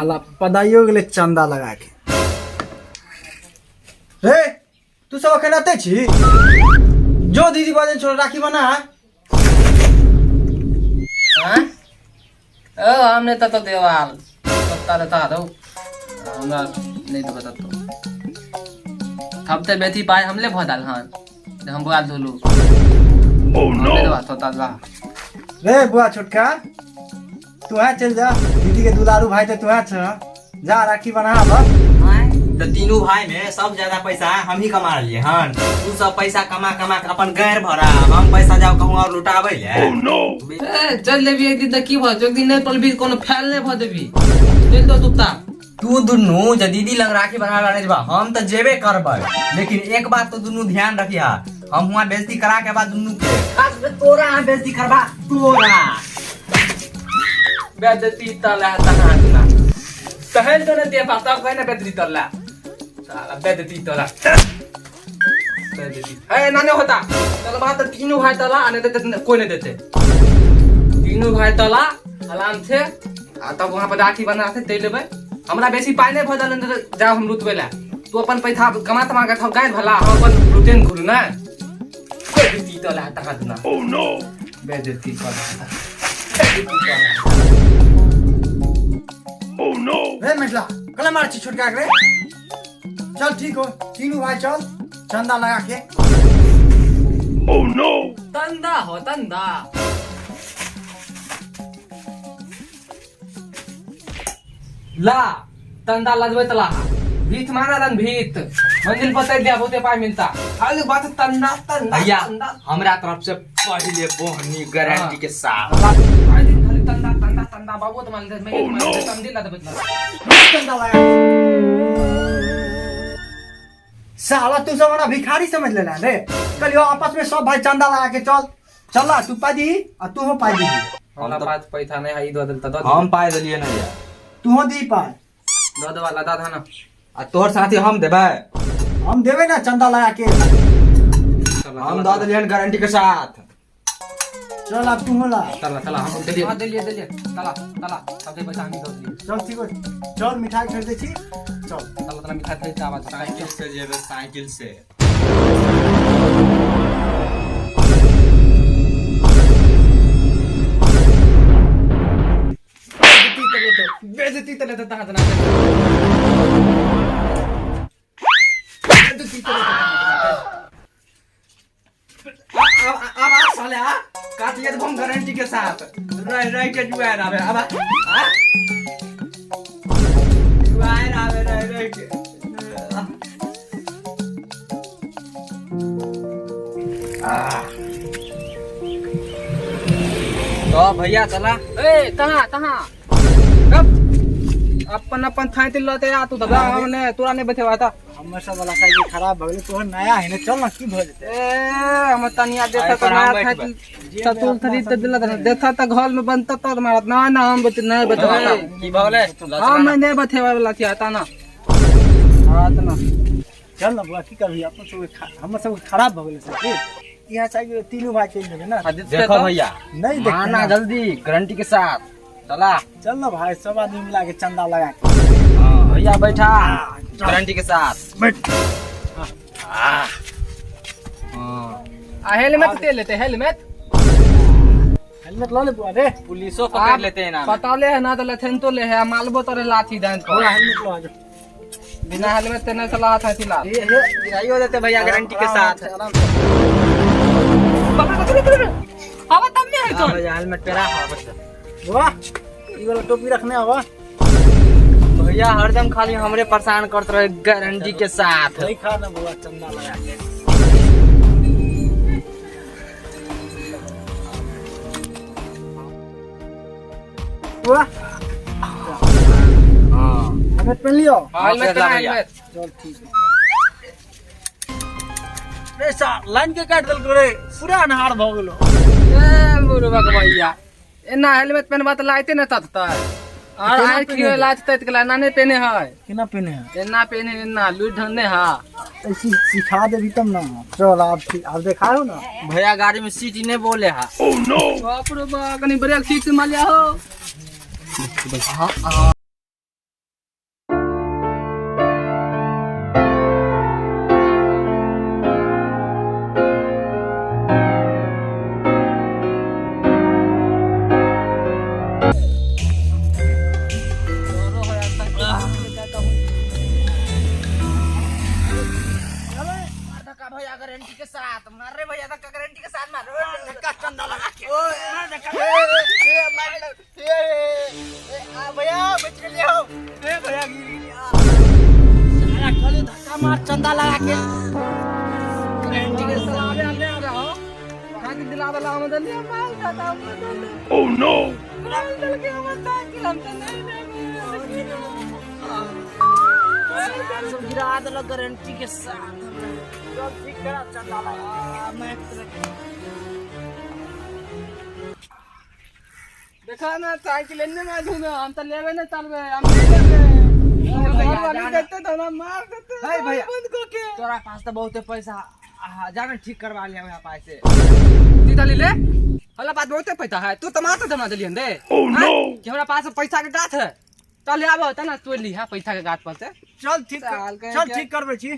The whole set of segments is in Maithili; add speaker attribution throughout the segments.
Speaker 1: साला पदाइयो गेलै चंदा लगा के। रे तू सब अखन अते छी? जो दीदी बाजन छोड़ राखी बना।
Speaker 2: हाँ? ओ हमने तो देवाल पत्ता लेता दो, हमरा नहीं तो बता तो हम तो बेथी पाए हमले भो दाल। हाँ, हम बुआ धोलू। oh, no देवा तो ताला।
Speaker 1: रे बुआ छोटका, तू है चल जा, दीदी के दुलारू भाई तो तू है छ, जा राखी बना अब।
Speaker 3: तो तीनों भाई में सब ज्यादा पैसा हम ही कमा रहिए हन। तू सब पैसा कमा कमा के अपन गैर भरा, हम पैसा जाओ कहूँ और लुटाबै ले।
Speaker 2: ए, चल लेबी एक दिन त की भ, एक दिन नहीं पलबी कोनो फैल नहीं भ देबी, चल दो तुत्ता।
Speaker 3: तू दुनू जे दीदी लग राखी बना ले जेबा, हम तो जेबे करबै, लेकिन एक बात तो दुनू ध्यान रखिया, हम हुआ बेइज्जती करा के बाद दुनू के खास में तोरा हम बेइज्जती करबा तोरा।
Speaker 2: बेइज्जती तला तना तना तहल तो न दे पाता कोई ना बेइज्जती तला साला बेइज्जती तला बेइज्जती ए नाने होता चल बात। तीनों भाई तला आने देते कोई नहीं देते, तीनों भाई तला आराम से आ तब वहां पर राखी बना के दे लेबै। हमरा बेसी पाइ नहि भऽ जाल, जाओ हम लुटबै ला। तू अपन पैसा कमा तमा के थप गाय भला, हम अपन लुटेन घुरू ना। बेइज्जती तला तहाँ दुना। Oh no, बेइज्जती तला, बेइज्जती तला।
Speaker 1: रे मिठला, कला मार छी छोटका के रे। चल ठीक हो, तीनों भाई चल चंदा लगा के।
Speaker 2: तंदा हो तंदा ला तंदा लजबे तला भीत मारा रन भीत मंजिल पर दिया बहुते पाई मिलता खाली बात तंदा तंदा।
Speaker 3: भैया,
Speaker 2: तंदा।
Speaker 3: हमरा तरफ से पहले बोहनी गारंटी के साथ।
Speaker 2: आए दिन खाली तंदा तंदा तंदा बाबू तो मान ले मैं oh, तंदी ला दबे तला।
Speaker 1: चंदा लगा साला तू सब हमरा भिखारी समझ लेना रे? कल आपस में सब भाई चंदा लगा के चल चला, तू पाई दी आ तू हो पाई दी।
Speaker 2: हमरा पास पैसा नहीं है, ई दो दिल त दो।
Speaker 3: हम पाई देलिए ना भैया।
Speaker 1: तू हो दी पाई।
Speaker 2: दो दवा लदा था ना।
Speaker 3: आ तोहर साथी हम देबै।
Speaker 1: हम देवे ना चंदा लगा के।
Speaker 3: हम दऽ देलियन गारंटी के साथ।
Speaker 1: चल अब तू हो ला।
Speaker 2: चला चला, हम देलिए, हां देलिए देलिए, चला चला, सबके पैसा हम दो दिए।
Speaker 1: चल ठीक हो, चल मिठाई खरीदे छी, चल।
Speaker 2: चला चला, मिठाई खरीद के आवाज।
Speaker 3: साइकिल से जेबै, साइकिल से।
Speaker 2: बेइज्जती तले तो तहां तना बेइज्जती तले।
Speaker 3: अब अब आ साले, आ काट लिया तो हम गारंटी के साथ रह रह के जुआर आवे। अब आ आ? जुआर आवे रह रह के। तो भैया चला।
Speaker 2: ए तहां तहां कब अपन अपन थाई लते आ तू दादा, हमने तोरा नहीं बैठे आता।
Speaker 1: हमर सब वाला साइकिल खराब भ गेलै, तोहर नया है ने, चल ना, की भ जेतै?
Speaker 2: ए हम तनिया देखा
Speaker 3: आइ
Speaker 2: तो
Speaker 3: पर हम
Speaker 2: नया
Speaker 3: बैठबै।
Speaker 2: थाई सतुल खरीद त दिला देखा त घर में बनता त मारत ना ना, हम बच नहीं बैठे आता।
Speaker 3: की भऽ गेलै?
Speaker 2: हम नहीं बैठे वाला थी आता ना आता ना।
Speaker 1: चल ना बुआ, की करबी, अपन सब हमर सब खराब भ गेलै साइकिल, इहाँ साइकिल तीनू भाई चलि जेबै ना।
Speaker 3: देखो भैया।
Speaker 1: नहीं देखते
Speaker 3: माना
Speaker 1: ना।
Speaker 3: जल्दी गारंटी के साथ चला।
Speaker 1: चल ना भाई, सब आदमी मिला के चंदा लगा के।
Speaker 3: भैया बैठा, गारंटी के साथ।
Speaker 1: बैठ।
Speaker 3: हाँ।
Speaker 2: आ हेलमेट ते लेते हेलमेट।
Speaker 1: हेलमेट लऽ ले बुआ रे।
Speaker 3: पुलिसो पकड़ लेते हैं ना।
Speaker 2: पता ले है ना तो लेथेन तो ले है मालबो तोरे लाठी दान पर।
Speaker 1: बुआ हेलमेट लऽ आ जो।
Speaker 2: बिना हेलमेट ते नहीं चला था ला।
Speaker 3: ये ये गिराई हो जाते भैया गारंटी के साथ।
Speaker 1: आराम से।
Speaker 2: बाप रे बाप रे, आवा तब में है
Speaker 3: हाँ
Speaker 2: तो।
Speaker 3: भैया, हेलमेट पहरा। हाँ बच्चा।
Speaker 1: बुआ ई वाला टोपी रखने आवा।
Speaker 3: भैया हरदम खाली हमरे परेशान करते रहे गारंटी के साथ।
Speaker 1: नहीं खा ना बुआ चंदा लगा के। बुआ
Speaker 3: हाँ।
Speaker 1: हेलमेट पहन लियो।
Speaker 2: हेलमेट
Speaker 3: हाँ,
Speaker 2: पहना
Speaker 3: भैया।
Speaker 2: हेलमेट।
Speaker 1: चल ठीक है रे सा लाइन के काट देलको रे, पूरा अन्हार भ गेलो।
Speaker 2: ए बुढ़वा के भैया, एना हेलमेट पहनबा त लाइते न तततै और
Speaker 1: केना
Speaker 2: आइ
Speaker 1: पहने
Speaker 2: की लाइट तत गेला ना, नहीं पहने है।
Speaker 1: केना पहने है?
Speaker 2: एना पहने, एना लूट ढंगने हा।
Speaker 1: ऐसी सिखा देबी तब ना। चल आब ठीक, आब देखाओ ना।
Speaker 3: भैया गाड़ी में सीट नहीं बोले है।
Speaker 2: बाप रे बा, कनी ब्रेक ठीक से मारिया हो।
Speaker 3: भैया गारंटी के साथ मार रे भैया धक्का गारंटी के साथ मार
Speaker 1: धक्का चंदा लगा के
Speaker 3: ओ ए ए मार ए ए आ भैया बच गेलिए हो ए भैया गिर गेलिए
Speaker 1: साला खाली धक्का मार चंदा लगा के
Speaker 3: गारंटी के साथ
Speaker 2: आबे आबे आबे हो साइकिल दिला देला हम दलिया माल दादा हम
Speaker 4: Oh no!
Speaker 2: माल दल के हम साइकिल हम तो नहीं लेबे
Speaker 3: सब गिरा देलक गारंटी के साथ
Speaker 1: चल ठीक करा चंदा लगा
Speaker 3: मैं
Speaker 2: देखा ना साइकिल एन्ने में घूमे हम तो लेबे नहीं चलबे हम नहीं लेबे घर वाली देते तो हमरा मार देते
Speaker 3: हे भैया।
Speaker 2: बंद को के
Speaker 3: तोरा पास तो बहुते पैसा जाना ठीक करवा लिया यहाँ पास से
Speaker 2: तीताली ले हमरा पास बहुते पैसा है तू टमाटर जमा देलियन दे
Speaker 4: Oh no!
Speaker 2: कि हमरा पास पैसा के गाछ है चल आबो त ना तोड़ ली है पैसा के गाछ पर से
Speaker 1: चल ठीक
Speaker 2: साल के
Speaker 1: चल
Speaker 2: क्या-
Speaker 1: ठीक करबे छी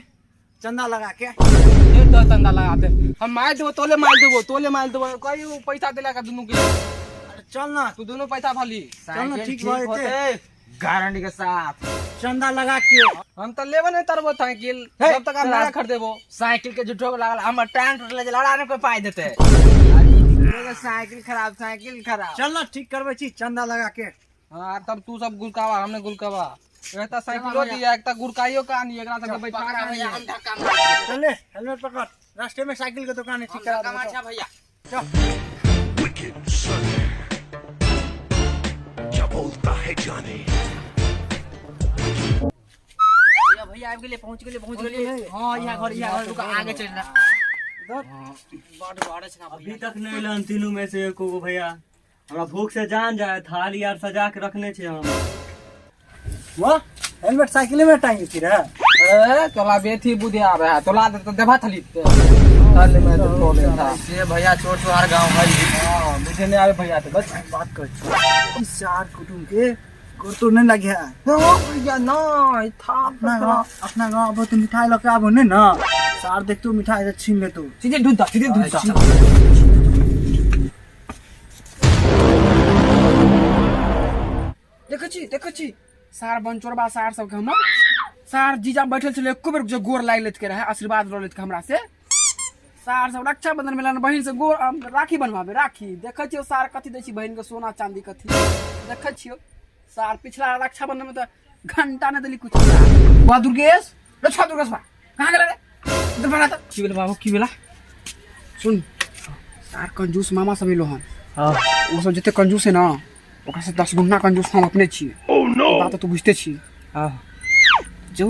Speaker 1: चंदा लगा के
Speaker 2: ये दस चंदा लगा दे हम मार देबो तोले मार देबो तोले मार देबो कई उ पैसा देला का दुनू के
Speaker 1: अरे चल ना
Speaker 2: तू दुनू पैसा भली
Speaker 1: चल ना ठीक भऽ जेतै
Speaker 3: गारंटी के साथ
Speaker 1: चंदा लगा के
Speaker 2: हम त लेबे नहीं तरबो साइकिल
Speaker 3: हे,
Speaker 2: जब तक हम
Speaker 3: तोरा-
Speaker 2: ना खरीदेबो
Speaker 3: साइकिल के झूठो के लागल हमर टांग टूटले जे लड़ा ने कोई पाई देते साइकिल खराब साइकिल खराब
Speaker 1: चल ना ठीक करबे छी चंदा लगा के
Speaker 2: हाँ तब तू सब गुलकावा हमने गुलकावा एकटा साइकिलो दिया एकटा गुड़काइयो का आनी एकरा सबके बैठा के आनी।
Speaker 3: धक्का मार
Speaker 1: चल ले हेलमेट पकड़ रास्ते में साइकिल के दुकान है ठीक करा देबो
Speaker 3: अच्छा भैया
Speaker 1: चल
Speaker 4: Wicked son. क्या बोलता है जाने?
Speaker 3: भैया भैया आबि गेलियै पहुँच गेलियै पहुँच गेलियै हाँ यहाँ घर यहाँ घर रुका आगे चलि रहा बड़ बड़ छै ना
Speaker 5: अभी
Speaker 3: भैया
Speaker 5: तक नहीं एलन तीनू में से एको गो भैया हमरा भूख से जान जाए थाली आर सजा के रखने छे हम
Speaker 1: वाह हेलमेट साइकिले में टांगी छी रे
Speaker 2: ए तोला बेथी बुद्धि आवे है तोला तो देबा थली ते थली में तो तोले था
Speaker 3: से भैया छोट सोहार गाँव है
Speaker 2: हां मुझे नहीं आवे भैया तो बस
Speaker 1: बात कर छी ई चार कुटुम के गोर तोड़ नहीं लगे है
Speaker 2: ना भैया ना था
Speaker 1: अपना गाँव आबो तो मिठाई लऽ के आबो नहीं ना सार देखतो मिठाई से छीन लेतो
Speaker 2: सीधे ढूंढता सीधे ढूंढता देखै छी देखै छी सार बनचोरबा सार सबके हमर सार जीजा बैठल छलै एको बेर जे गोर लागि लेत के रहे आशीर्वाद लऽ लेत के हमरा से सार सब रक्षाबंधन मेला में बहिन से गोर राखी बनवाबे राखी देखै छियौ सार कथी दै छी बहिन के सोना चांदी कथी देखै छियौ सार पिछला रक्षाबंधन में तऽ घंटा नहि देली कुछ बा दुर्गेश रे छा दुर्गेश बा कहाँ गेलै रे इधर बना तऽ की भेलै बाबू की भेला सुन सार कंजूस मामा सब एलो हन ओ सब जते कंजूस है ना ओकरा से 10 गुना कंजूस हम अपने छियै
Speaker 4: Oh no!
Speaker 2: बात तऽ तू बुझते छी जो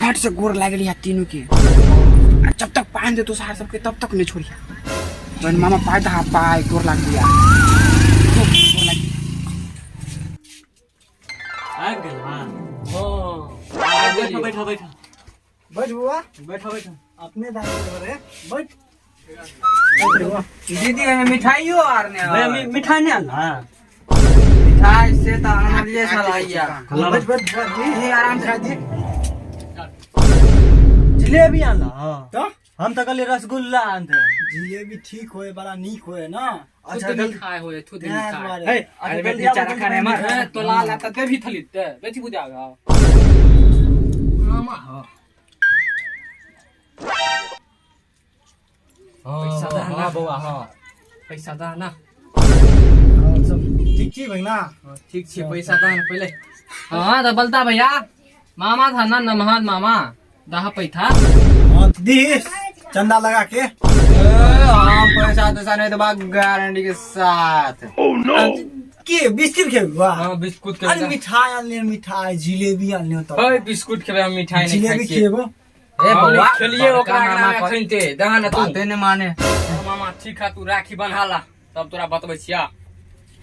Speaker 2: फट से गोर लागि लिया तीनू के आ जब तक पानि देतो सार सबके तब तक नहीं छोड़िया जहन मामा पाइ दहा पाइ गोर लागि लिया गोर लागि
Speaker 5: आबि गेल हाँ
Speaker 2: हां
Speaker 5: बैठो बैठो बैठो
Speaker 1: बैठ बुआ
Speaker 5: बैठो बैठो
Speaker 1: अपने दाई रे बैठ
Speaker 3: दीदी ओहिमे मिठाइयो आर ने
Speaker 5: भैया मिठाई नहीं आनला
Speaker 3: मिठाई से तऽ आनलियै साला भैया
Speaker 1: बैठ बैठ बैठ
Speaker 3: ये आराम से
Speaker 1: दी
Speaker 5: जिलेबी आनला हाँ
Speaker 1: तो
Speaker 5: हम तऽ कहलियै रसगुल्ला आनते
Speaker 1: जिलेबी ठीक होए बड़ा नीक होए ना
Speaker 5: अच्छा जल्दी
Speaker 2: मिठाई होए थुद
Speaker 1: तें
Speaker 2: मिठाई
Speaker 1: दुआरे
Speaker 5: हे
Speaker 3: अरे
Speaker 5: अच्छा
Speaker 3: बेटी
Speaker 5: जल्दी आबो,
Speaker 3: चारा
Speaker 5: जल्दी
Speaker 3: खाने मार।
Speaker 2: ए, तोला ला त देबी थली ते बेटी बुझा आवे मामा हो पैसा दा ना बौआ हाँ पैसा दा ना
Speaker 1: और सब ठीक छी भैया
Speaker 2: ठीक छै पैसा दा ना पहिले हाँ तो बोलता भैया मामा था ना नमहान मामा दाहा पैथा
Speaker 1: हाँ दी चंदा लगा के
Speaker 3: हम पैसा तैसा नहीं देबा गारंटी के साथ
Speaker 4: Oh no!
Speaker 1: के बिस्किट खेबी वाह
Speaker 2: हाँ बिस्कुट
Speaker 1: अरे
Speaker 2: के
Speaker 1: मिठाई आनलियै मिठाई जिलेबी आनलियै तो
Speaker 2: ओए बिस्कुट खेबै हम मिठाई नहीं
Speaker 1: जिलेबी
Speaker 2: खाइ छियै
Speaker 1: खेबो
Speaker 3: ए बौआ
Speaker 2: खेलिए ओकरा
Speaker 3: बड़का मामा
Speaker 2: अंगना में खइते दहा ना तू
Speaker 3: बाते नहीं माने
Speaker 2: मामा ठीक है तू राखी बन्हाला तब तोरा बतबै छिया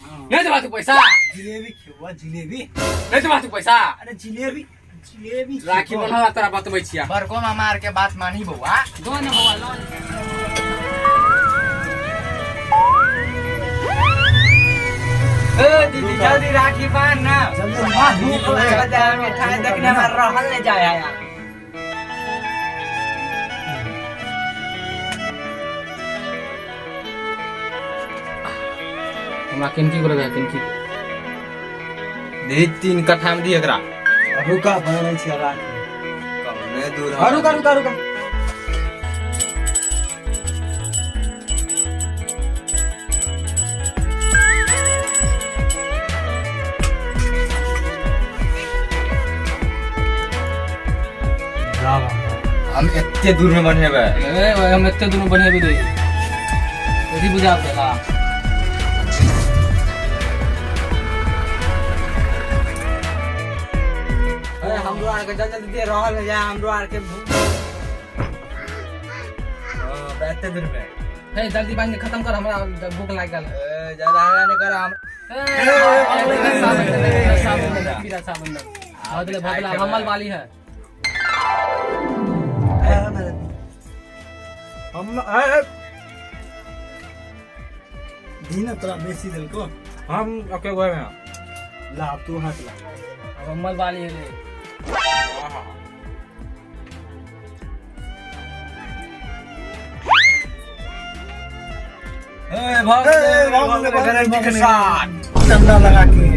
Speaker 2: नहीं देबा तू पैसा
Speaker 1: जिलेबी खेबो जिलेबी
Speaker 2: नहीं देबा तू पैसा
Speaker 1: अरे जिलेबी जिलेबी
Speaker 2: राखी
Speaker 1: खेबो।
Speaker 2: बन्हाला तोरा बतबै छिया
Speaker 3: बड़को मामा आर के बात मानी बौआ
Speaker 2: दो ना बौआ लो ना।
Speaker 3: ए दीदी जल्दी राखी बांध ना
Speaker 1: जल्दी मार
Speaker 3: भूख लागल है मिठाई देखने में रहल नहीं जाए यार
Speaker 2: हमरा किनकी को लगा किनकी दीदी 3 कट्ठा में दी एकरा
Speaker 5: रुका बनबै छियै राखी
Speaker 3: कमे दूर
Speaker 5: हाँ, रुका रुका रुका
Speaker 3: हम एते दूर में बनेबै।
Speaker 2: ए हम एते दूर में बनेबै रे, यदि बुझा देला।
Speaker 3: अरे हमरो आर के जल्दी जल्दी दे रहल है, हमरो आर के भूख। हां, एते दूर में।
Speaker 2: हे जल्दी बांध के खत्म कर, हमरा भूख लाग गेल।
Speaker 3: ए, ज्यादा हल्ला नहीं कर हम।
Speaker 2: बदले बदला हमल वाली है।
Speaker 1: हम दीना तोरा बेसी देलको।
Speaker 3: हम अके गोए में।
Speaker 1: ला तू हाथ ला।
Speaker 2: हमल वाली है रे।
Speaker 3: ए भाग
Speaker 1: ए, भाग, भाग,
Speaker 3: गारंटी के
Speaker 1: भाग।
Speaker 3: साथ।
Speaker 1: चंदा लगा के।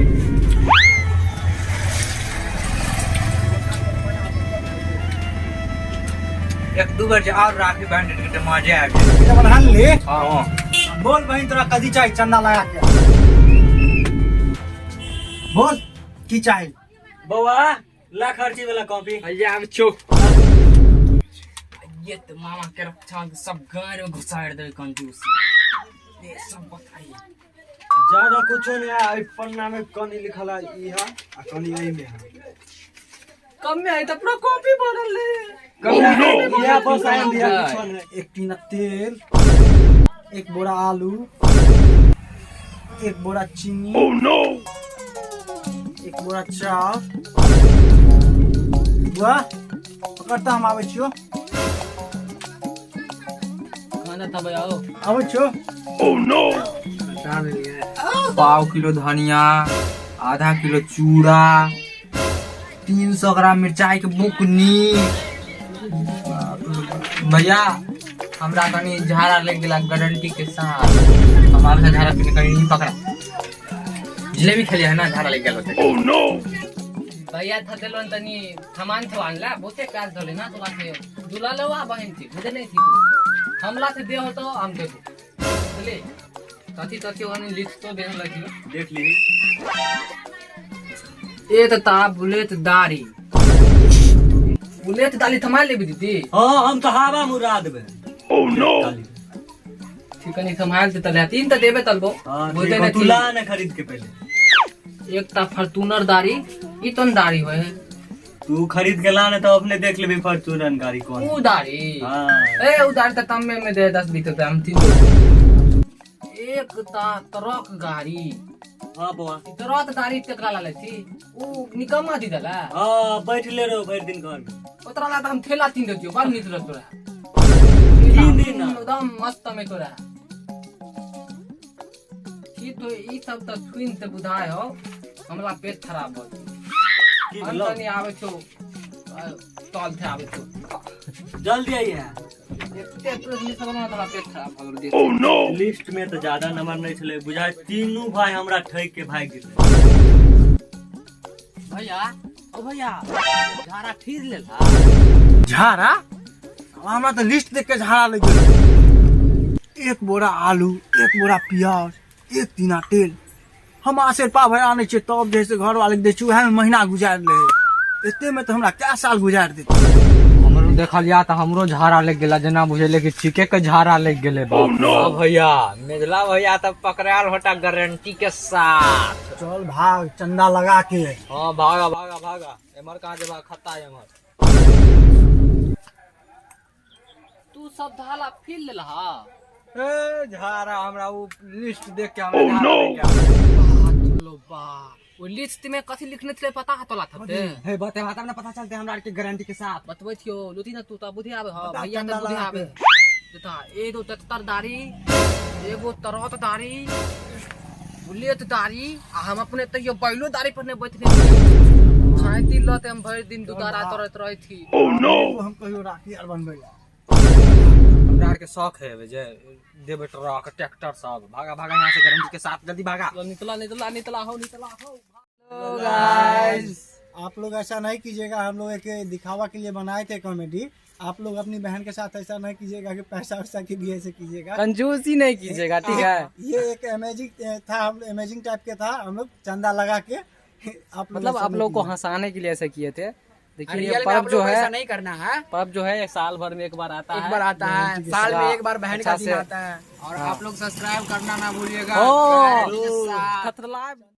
Speaker 3: एक दू बेर जे और राखी बांध के त मजे आबि जेतै।
Speaker 1: एकरा बन्हा ले।
Speaker 3: हां हां।
Speaker 1: बोल बहिन, तोरा कथी चाही? चंदा लगा के बोल, की चाही?
Speaker 5: बौआ, ला खर्ची वाला कॉपी।
Speaker 2: भैया आब छो, ये तो मामा के रक्षा के सब गाड़ में घुसाड़ दे कंजूस, ये सब बताइए।
Speaker 5: ज्यादा कुछो नहीं है, एहि पन्ना में कनी लिखल है ई है आ कनी एहि में है।
Speaker 2: कम में है तो पूरा कॉपी बनल है।
Speaker 5: इएह बस आयल दिया, कुछो नहीं।
Speaker 1: एक टीना तेल, एक बोरा आलू, एक बोरा चीनी,
Speaker 4: Oh no!
Speaker 1: एक बोरा चाउर। बुआ पकड़ता, हम आबै छियो।
Speaker 2: खाना था भैया आओ।
Speaker 1: आबै छियो।
Speaker 4: Oh no!
Speaker 3: पाव किलो धनिया, आधा किलो चूड़ा, 300 ग्राम मिरचाई के बुकनी। भैया, हमरा कनी झाड़ा लग गेला, गारंटी के साथ हम आबै से झाड़ा पीने कनी नहीं पकड़ा। जिलेबी खेलिए है ना, झाड़ा लग गेल होते।
Speaker 4: Oh no!
Speaker 2: भैया था देलो तनी सामान थो आनला, बहुते काज धले ना तोरा से दुला लवा बहन थी, बुझे नहीं थी तू। हमला से दे हो तो हम देबो, बुझले? कथी कथी ओने लिस्ट तो देन लगी।
Speaker 5: देख ली।
Speaker 2: ए त ता बुलेट दाढ़ी, बुलेट दाढ़ी थमा लेबी दीदी।
Speaker 5: हाँ, हम तो हवा में उड़ा देबै।
Speaker 4: Oh no!
Speaker 2: ठीक, कनी संभाल दे तले तीन त देबे तलबो।
Speaker 5: हाँ,
Speaker 2: बुझे
Speaker 5: ठीक
Speaker 2: नहीं
Speaker 5: है, तू
Speaker 2: थी।
Speaker 5: ला ना खरीद के पहले।
Speaker 2: एक ता फॉर्च्यूनर दाढ़ी, ई तन दाढ़ी होए।
Speaker 5: तू खरीद के ला ना तो अपने देख लेबी फॉर्च्यूनर गाड़ी कौन।
Speaker 2: ऊ दाढ़ी।
Speaker 5: हाँ।
Speaker 2: ए ऊ दाढ़ी त तम्मे में दे 10-20 रुपया हम तीन। एक ता ट्रक गाड़ी।
Speaker 5: हाँ बौआ।
Speaker 2: ई ट्रक गाड़ी केकरा ला लेती? ऊ निकम्मा दी देला।
Speaker 5: हाँ, बैठ ले रहो भरि दिन घर में।
Speaker 2: ओतरा ला त हम ठेला तीन देतियो, बड़ नीक रहत तोरा।
Speaker 5: तीन दिन ना।
Speaker 2: एकदम मस्त में तोरा। की तो ई सब त सुन से बुझाय हो हमरा पेट खराब हो।
Speaker 5: की
Speaker 2: हम
Speaker 5: भेलौ?
Speaker 2: तनी आबै छौ, तल से आबै छौ।
Speaker 5: जल्दी आइए।
Speaker 2: एते तोरा लिस्ट बना तोरा पेट खराब हो गेल।
Speaker 4: Oh no!
Speaker 5: List में तो ज्यादा नंबर नहीं छले, बुझाय तीनू भाई हमरा ठग के भाग गेलै।
Speaker 2: भैया, ओ भैया, झाड़ा ठीक लेला।
Speaker 1: झाड़ा? हमरा तऽ लिस्ट देख के झाड़ा लग गेल। एक बोरा आलू, एक बोरा प्याज, एक टीना तेल। हम आसेर पा भर आनै छियै, तब जे है से घर वाले के दै छियै, उएह में महीना गुजारि ले। एते में तऽ हमरा कै साल गुजारि देतै।
Speaker 3: हमरो देखलिया तऽ हमरो झाड़ा लग गेला, जेना बुझेले कि ठीके के झाड़ा लग गेले बाप।
Speaker 4: Oh no!
Speaker 3: हाँ भैया, मेझला भैया तब पकड़ायल होता गारंटी के साथ।
Speaker 1: चल भाग चंदा लगा के।
Speaker 3: हाँ, भागा भागा भागा, एमहर कहाँ जेबा, खत्ता है एमहर।
Speaker 2: तू सब धाला फिर लेलहा।
Speaker 3: ए झाड़ा हमरा उ लिस्ट देख के हमरा
Speaker 4: Oh,
Speaker 3: झाड़ा
Speaker 4: no!
Speaker 3: लग गया।
Speaker 2: लो बा, ओ लिस्ट में कथी लिखने छले पता है तोला थते?
Speaker 3: हे बते बात ना पता चलते हमरा के गारंटी के साथ।
Speaker 2: बतबै छियो लुती ना, तू त बुद्धि आबे ह।
Speaker 1: बता,
Speaker 2: भैया त
Speaker 1: चंदा
Speaker 2: बुद्धि
Speaker 1: लगा
Speaker 2: आबे
Speaker 1: के।
Speaker 2: जता एगो तत्तर दाढ़ी, एगो तरत दाढ़ी, बुलेट दाढ़ी, आ हम अपने तैयो बैलो दाढ़ी पर ने बैठने छी। खाइती लते हम भरि दिन दुदारा तरत रहै थी।
Speaker 4: Oh no!
Speaker 1: हम कहियो राखी आर बनबै ला।
Speaker 3: हमरा आर के शौक है जे देबे ट्रक ट्रैक्टर सब। भागा भागा यहाँ से गारंटी के साथ, जल्दी भागा।
Speaker 2: निकला निकला निकला हो, निकला हो।
Speaker 3: गाइस,
Speaker 1: आप लोग ऐसा नहीं कीजिएगा। हम लोग एक दिखावा के लिए बनाए थे कॉमेडी। आप लोग अपनी बहन के साथ ऐसा नहीं कीजिएगा कि पैसा वैसा के लिए ऐसे कीजिएगा।
Speaker 2: कंजूसी नहीं कीजिएगा, ठीक है?
Speaker 1: ये एक अमेजिंग था, हम अमेजिंग टाइप के था। हम लोग चंदा लगा के आप लोग
Speaker 2: मतलब
Speaker 1: ऐसा
Speaker 2: आप
Speaker 1: नहीं
Speaker 2: लोग को
Speaker 1: कीजिएगा।
Speaker 2: हंसाने के लिए ऐसा किए थे। देखिए ये
Speaker 6: रियल में
Speaker 2: पर्व
Speaker 6: आप
Speaker 2: जो
Speaker 6: लोग
Speaker 2: है
Speaker 6: ऐसा नहीं करना है।
Speaker 2: पर्व जो है साल भर में एक बार आता है,
Speaker 6: एक बार आता है, साल में एक बार बहन का
Speaker 2: अच्छा
Speaker 6: दिन
Speaker 2: से-
Speaker 6: आता है। और आप लोग सब्सक्राइब करना ना भूलिएगा।
Speaker 2: ओ,
Speaker 6: के साथ।
Speaker 2: खतरनाक।